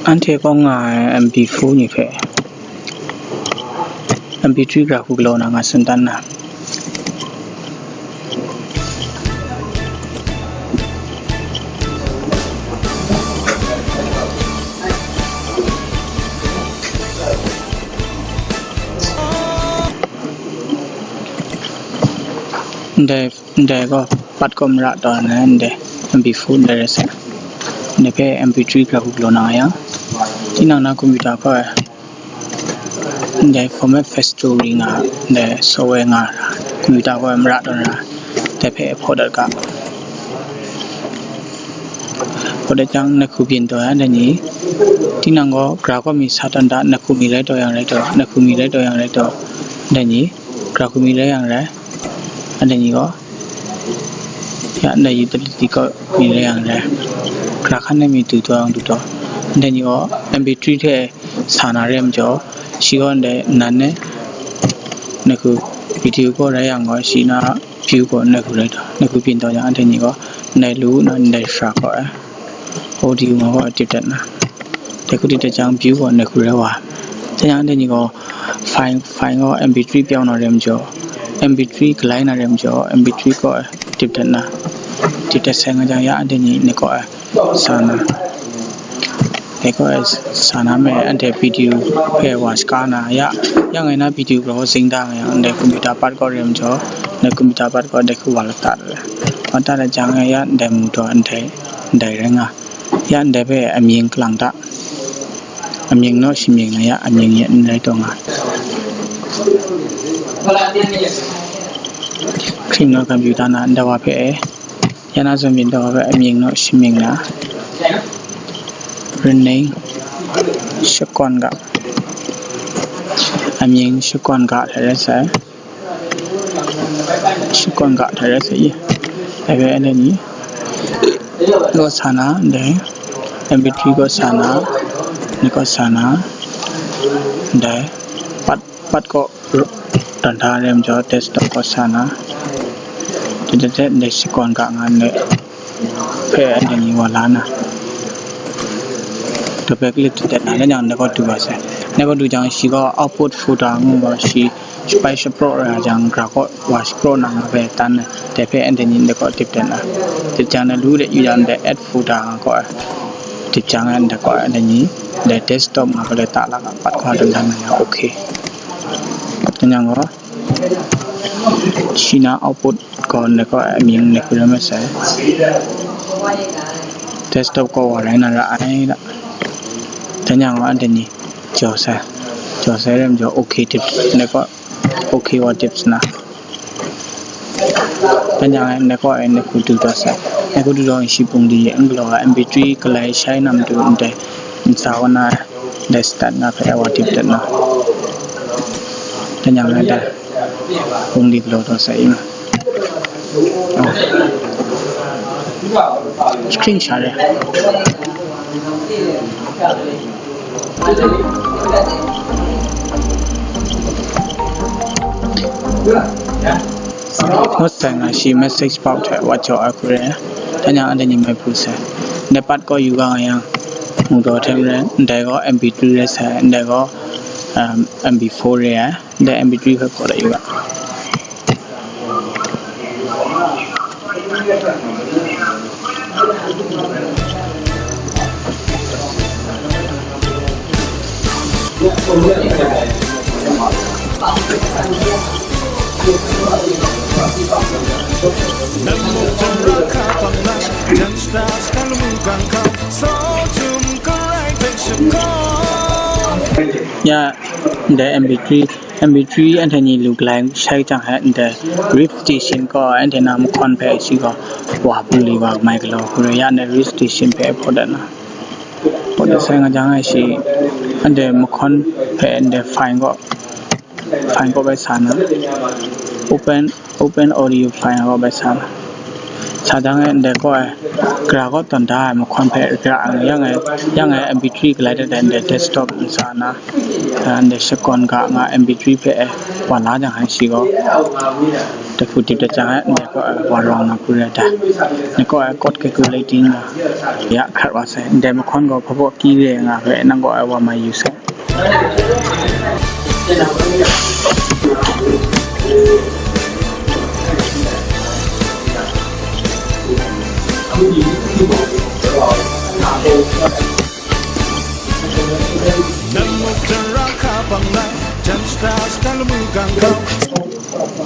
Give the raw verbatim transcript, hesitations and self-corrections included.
Anhte kawng nga ai M P four ni hpe M P three gra hku galaw na nga tsun dan na. Ndai, ndai gaw pat kaw mara taw na ndai M P four ndai rai sa. Ndai hpe M P three gra hku galaw na nga yang, tinang na computer hpe ndai Format Factory nga, ndai software nga, computer hpe mara taw na, dai hpe hpaw dat ga. Hpaw dat jang, na hku byin taw yang, dai ni, tinang gaw gra kaw mi sa tawn da, na hku mi rai taw yang rai taw, na hku mi rai taw yang rai taw, dai ni, gra hku mi rai yang rai, dai ni gaw, ya ndai utility kaw mi rai yang rai, gra hkan na mi du taw yang du taw, dai ni gaw M P three hte sa na re majaw, shi gaw ndai nan ne, na hku video kaw rai yang gaw, shi na view kaw na hku rai taw, na hku byin taw yang, anhte ni gaw ndai lu na ndai shara kaw ai audio nga kaw dip dat na. Dai hku dip dat jang, view kaw na hku rai wa. Dai yang anhte ni gaw file, file gaw M P three pyaw na re majaw, M P three galai na re majaw, M P three kaw dip dat na. Dip dat sai nga jang, ya anhte ni na kaw ai sa na. Dai kaw ai sa na me, anhte video hpe wa shaka na, ya, ya ngai na video gaw zing da nga yang, ndai computer pat kaw re majaw, ndai computer pat kaw dai hku wa lata dat ai. Wa lata dat jang, ya ndai mu taw ndai, ndai rai nga. Ya ndai hpe amying kalang ta. Amying naw shamying na, ya amying ya n rai taw nga. Hkring naw computer na ndai wa hpe, ya na zawn byin taw wa hpe amying naw shamying na. Reneng shakawn ga. Amying shakawn ga hte rai sai. Shakawn ga hte rai sai. Dai hpe anhte ni kaw sa na, dai M P three kaw sa na, ni kaw sa na, dai pat, pat kaw ru-, dan da re majaw, desktop kaw sa na, dai, dai, dai, dai shakawn ga nga ndai hpe anhte ni wa la na. Dai hpe click dip dat na, dai jang ndai kaw du wa sai. Ndai kaw du jang, shi gaw output folder ngu gaw, shi shapai shapraw ra jang, gra kaw wa shapraw na nga hpe tan na, dai hpe anhte ni ndai kaw dip dat na. Dip jang, na lu de yu jang, ndai add folder nga kaw ai. Dip jang, ndai kaw anhte ni, ndai desktop nga hpe le ta la ga, pat kaw dan dan na yang, okay. Dai jang gaw, shi na output gaw ndai kaw amying ndai hku rai masai. Desktop kaw wa rai na ra ai da. Dai jang gaw anhte ni jaw sai. Jaw sai rai majaw, okay dip, ndai kaw okay wa dip sa na. Dai jang ndai kaw ai na hku du taw sai. Na hku du taw shi bungli n galaw ai, M P three galai shai na matu ndai n sa wa na, ndai start na hpe wa dip dat na. Dai jang ndai bungli galaw taw sai i ma. Oh. Screen share. Ngut sai nga shi message box hte wa jaw ai hku re ai. Dai jang anhte ni mai pru sai. Ndai pat kaw yu ga nga yang, mu daw hte maren, ndai gaw M P three rai sai, ndai gaw, um, M P four re ai, ndai M P three hpe hpaw dat yu ga. Ya, ndai M P three, M P three anhte ni lu galai shai jang he, ndai RIP station kaw anhte na mahkawn hpe shi gaw wa bungli wa mai galaw hku re, ya ndai RIP station hpe hpaw dat na. Hpaw dat sai nga jang e shi, anhte mahkawn hpe ndai file kaw, file kaw bai sa na, open, open audio file kaw bai sa na. Sa jang e ndai kaw e, gara kaw tawn da ai mahkawn hpe gara ai, yang e, yang e M P three galai dat ai ndai desktop nsa na, a, ndai shakawn ga nga M P three hpe e wa la jang ai shi gaw, dai hku dip dat jang e ndai kaw e wa rawng na hku rai da. Ndai kaw e code calculating nga ya hkrat wa sai. Ndai mahkawn gaw hpabaw kyi re nga hpe nang kaw e wa mai yu sai. Nan muk jan ra hka bang lai, jan shata shata lamu gang kau,